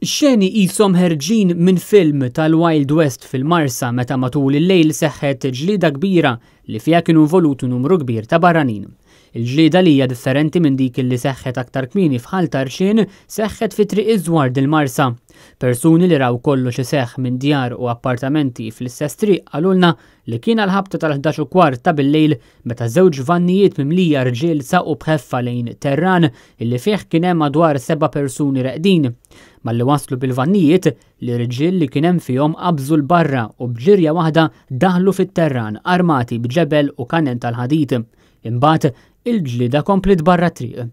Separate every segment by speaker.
Speaker 1: Xeni qishom ħerġin minn film tal-Wild West fil-Marsa meta matul il-lejl seħħet ġlieda kbira li fiha kienu involuti numru kbir ta' barranin. Il-ġlieda li hija differenti minn dik li seħħet aktar kmieni f'Ħal Tarxien seħħet fi Triq iż-Żward il-Marsa. Persuni li raw kollox iseħħ minn djar u appartamenti fl-istess triq qalulna li kien għall-ħabta tal-11 u kwart ta' bil-lejl meta żewġ vannijiet mimlija rġiel saqu b'ħeffa lejn terran illi fih kien hemm madwar seba' persuni reqdin. Malli waslu bil-vannijiet, l-irġiel li kien hemm fihom qabżu 'l barra u b'ġirja waħda daħlu fit-terran armati b'ġebel u kanen tal-ħadid. Imbagħad, il-ġlieda kompliet barra t-triq.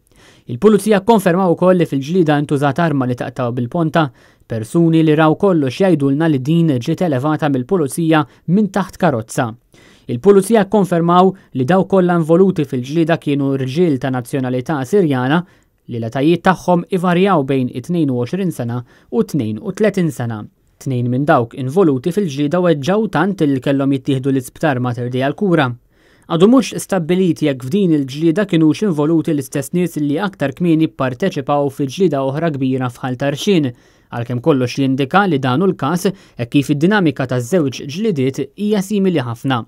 Speaker 1: Il-Pulizija kkonfermaw ukoll li fil-ġlieda intużat arma li taqta' bil-ponta. Persuni li raw kollox jgħidulna li din ġiet elevata mill-Pulizija minn taħt karozza. Il-Pulizija kkonfermaw li dawk kollha involuti fil-ġlieda kienu rġiel ta' nazzjonalità Sirjana li l-etajiet tagħhom ivarjaw bejn it-22 sena u 32 sena. Tnejn minn dawk involuti fil-ġlieda weġġgħu tant li kellhom jittieħdu l-Isptar Mater Dei għall-kura. Għadu mhux stabbilit jekk f'din il-ġlieda kinux involuti l-istess nies li aktar kmieni pparteċipaw fi ġlieda oħra kbira f'Ħal Tarxien, għalkemm kollox jindika li dan hu l-każ hekk kif id-dinamika taż-żewġ ġlidiet hija simili ħafna.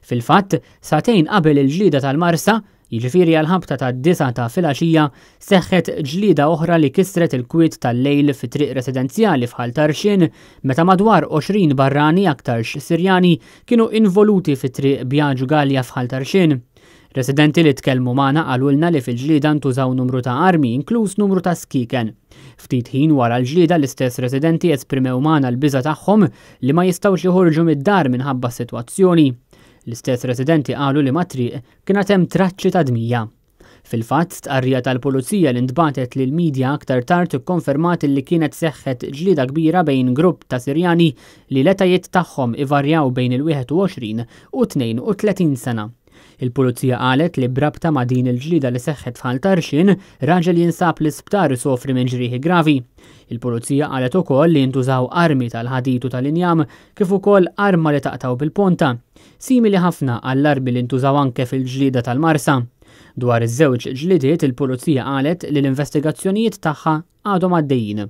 Speaker 1: Fil-fatt, sagħtejn qabel il-ġlieda tal-Marsa, jiġifieri għall-ħabta tad-disgħa ta' filgħaxija, seħħet ġlieda oħra li kisret il-kwiet tal-lejl fi triq residenzjali f'Ħal Tarxien meta madwar 20 barrani aktarx Sirjani kienu involuti fi Triq Biagio Gallia f'Ħal Tarxien. Residenti li tkellmu magħna qalulna li fil-ġlieda ntużaw numru ta' armi inkluż numru ta' skieken. Ftit ħin wara l-ġlieda l-istess residenti esprimew magħna l-biża' tagħhom li ma jistgħux joħorġu mid-dar minħabba s-sitwazzjoni. L-istess residenti qalu li mat-triq Kien għad hemm traċċi ta' dmija. Fil-fatt, stqarrija tal-Pulizija li ntbagħtet lill-media aktar tard ikkonfermat li kienet seħħet ġlieda kbira bejn grupp ta' Sirjani li l-etajiet tagħhom ivarjaw bejn il-21 u 32 sena. Il-Pulizija qalet li b'rabta ma' din il-ġlieda li seħħet f'Ħal Tarxien, raġel jinsab l-isptar isofri minn ġrieħi gravi. Il-Pulizija qalet ukoll li ntużaw armi tal-ħadid u tal-injam kif ukoll arma li taqtgħu bil-ponta. Simili ħafna għall-armi li ntużaw anke fil-ġlieda tal-Marsa. Dwar iż-żewġ ġlidiet il-Pulizija qalet li l-investigazzjonijiet tagħha għadhom għaddejjin.